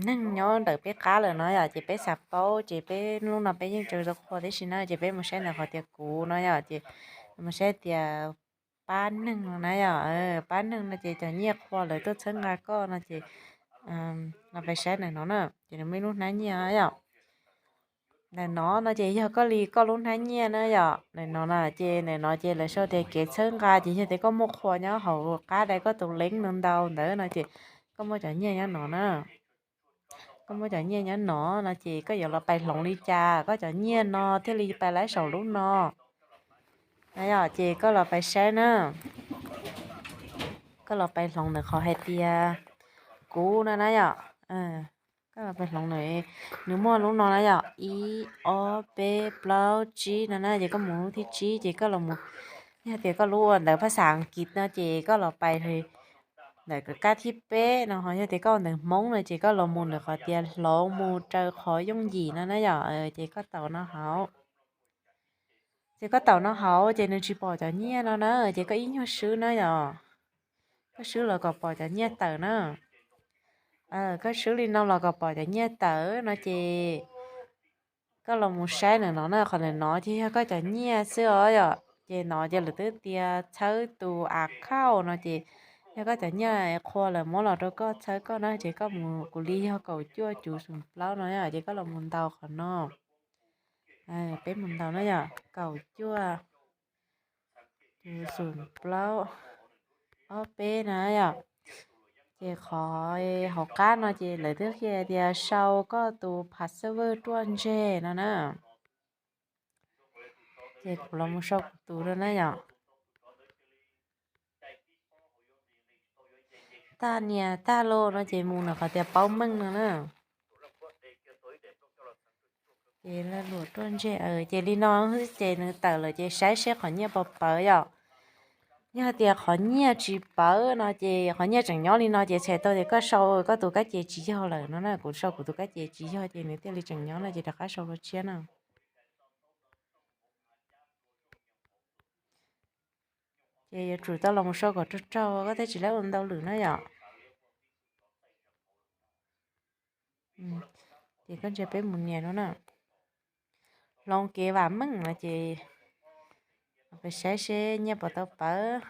neeg nyob ntawm peb qab lawm no yom, ces peb xav paub ces peb lub no peb yeej tsaws tau qhua tib si na, ces peb mus saib ntawm qhov tias kuv no yom, ces mus saib tias pab neeg no na yom, pab neeg no ces cov nyiaj qhua lawv tuaj txhawb nqa koj no ces los pais saib ntawm no na, ces nws muaj ib lub hnab nyiaj yom. Ntawm no no ces yog koj li koj lub hnab nyiaj na yom, ntawm no na ces ntawm no ces lawv sau tias kev txhawb nqa ces yog tias koj muaj qhua nyob hauv qab dai koj tus link no ntau ntawd no ces koj muaj cov nyiaj nyob no na. Koj muaj cov nyiaj nyob no no ces koj yuav los pais hloov li cas koj cov nyiaj no thiaj li pais laib saum lub no na yom, ces koj los pais saib na. Koj los pais hloov ntawm qhov hais tias kuv no na yom. Koj los pais hloov na, nws muaj lub no na yom, ib ob peb plaub tsib no na, ces koj mus lub thib tsib ces koj los mus, yog tias koj lub ua ntawv phaj xav Askiv no ces koj los pais ntawm kab thib peb no, ho yog tias koj ua ntawv Hmoob no ces koj los mus ntawm qhov tias hloov mus raws qhov yooj yim no na yom, ces koj taus no hauv. Ces koj taus no hauv ces nws tsis pom cov nyiaj no na, ces koj ib nyuag swb na yom. Koj swb los kom pom cov nyiaj tawm na. Koj swb li no los kom pom cov nyiaj tawm no ces koj los mus saib ntawm no na, qhov ntawm no ces yog koj cov nyiaj xwb os yom. Ces no ces lawv twb tias txhawb tus account no ces yog koj cov nyiaj qhua lawv muab los rau koj txhawb koj na, ces koj mus, kuv li yog kaum cuaj cuv xoom plaub no ces koj los mus ntaus qhov no. Peb mus ntaus na yom, kaum cuaj cuv xoom plaub ob peb na yom. Ces qhov hauv qab no ces lawv twb qhia tias sau koj tus password ruaj ntseg no na. Ces kuv los mus sau kuv tus no na yom. Tag nias tag los no ces mus ntawm qhov tias paub meej no na. Ces lag luam ruaj ntseg, ces li no xwb ces nws tawm lawm ces saib seb qhov nyiaj puas pawv yom. Yog tias qhov nyiaj tsis pawv no ces qhov nyiaj tseem nyob li no ces txhais tau tias koj sau koj tus kab ces tsis yog lawm no na, kuv sau kuv tus kab ces tsis yog ces nws thiaj li tseem nyob no ces rov qab sau dua tshiab na. Ces yuav tsum tau los mus sau kom raug raug, koj thiaj tsis laib ua ntau lwm na yom. Ces koj ntsia peb mus nias no na. Hloov kev vam meej no ces peb saib seb nyiaj puas tau pawv.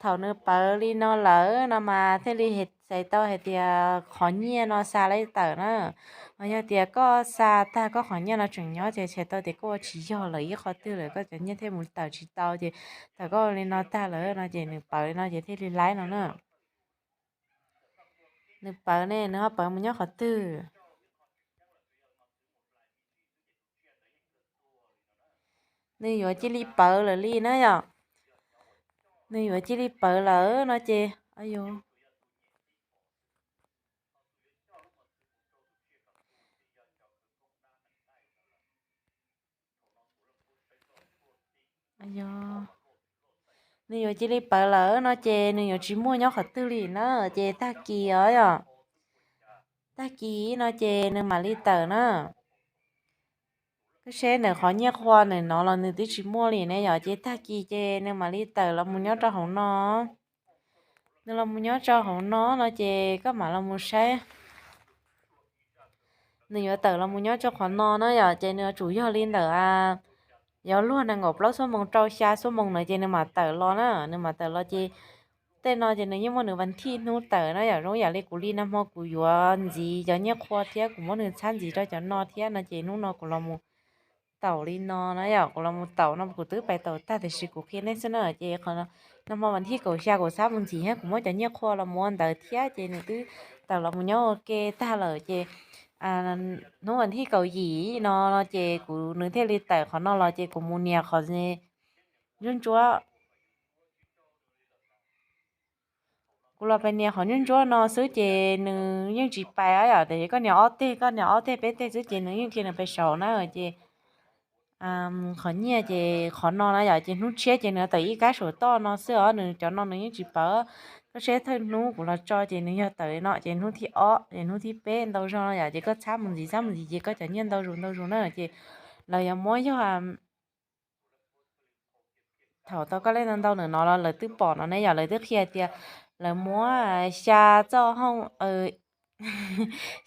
Thaum nws pawv li no lawm no mas thiaj li txhais tau hais tias qhov nyiaj no xa laib tawm na. Ho yog tias koj xa tag koj qhov nyiaj no tseem nyob ces txhais tau tias koj ua tsis yog lawm ib qho twg lawm, koj cov nyiaj thiaj mus tawm tsis tau ces thaum koj ua li no tag lawm no ces nws pawv li no ces thiaj li laib no na. Nws pawv ne, nws ho pawv mus nyob qhov twg? Nws yuav cia li pawv lawm li na yom. Nws yuav cia li pawv lawm no ces, nws yuav cia li pawv lawm no ces nws yuav tsis muaj nyob qhov twg li na, ces tag kis os yom. Tag kis no ces nws mam li tawm na. Koj saib ntawm qhov nyiaj qhua ntawm no los nws twb tsis muaj li ne yom, ces tag kis ces nws mam li tawm los mus nyob rau hauv no. Nws los mus nyob rau hauv no no ces koj mam los mus saib. Nws yuav tawm los mus nyob rau qhov no na yom, ces nws yuav tsum yog li ntawm, yuav luag nees nkaum plaub xuab moos rau xya xuab moos na ces nws mam tawm los na, nws mam tawm los ces tej no ces nws yeej muaj nws vas thij hnub tawm na yom, zoo yam li kuv li nag hmo kuv yuav ntxiv cov nyiaj qhua thiab kuv muab nws txhab ntxiv rau cov no thiab no ces hnub no kuv los mus taum li no na yom, kuv los mus taum no kuv twb pais taum tag tiam sis kuv qhia nej xwb na, ces nag hmo vas thij kaum xya kuv txhab mus ntxiv thiab kuv muab cov nyiaj qhua los mus ua ntawv thiab ces nws twb tawm los mus nyob ua ke tag lawm ces hnub vas thij kaum yim no ces kuv, nws thiaj li tawm qhov no los ces kuv mus nias qhov ntsuab ntsuab. Kuv los pais nias qhov ntsuab ntsuab no xwb ces nws yeej tsis pais yom, tiam sis koj nias ob teg, koj nias ob teg peb teg xwb ces nws yeej cia nws pais saud na ces qhov nyiaj ces qhov no na yom, ces hnub tshiab ces nws tawm ib kab saum toj no xwb os, nws cov no nws yeej tsis pawv. Koj saib thawj hnub kuv los tso ces nws yog tawm no ces hnub thib ob ces hnub thib peb ntau zog no yom, ces koj txhab mus ntxiv txhab mus ntxiv ces koj cov nyiaj ntau zus ntau zus na ces lawv yuav muab yog thaum tau koj lej ntau ntau ntawm no los lawv twb pom no ne yom, lawv twb qhia tias lawv muab xya txoj hoo,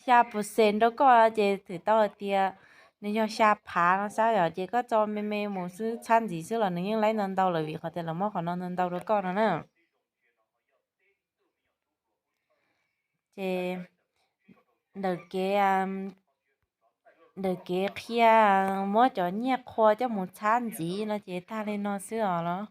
xya percent rau koj no ces twb tau hais tias nws yog xya phav no xwb yom, ces koj tso me me mus xwb, txhab ntxiv xwb los nws yeej laib ntau ntau lawm vim qhov tias lawv muab qhov no ntau ntau rau koj no na. Ces ntawm kev, ntawm kev qhia muab cov nyiaj qhua coj mus txhab ntxiv no ces tag li no xwb os los.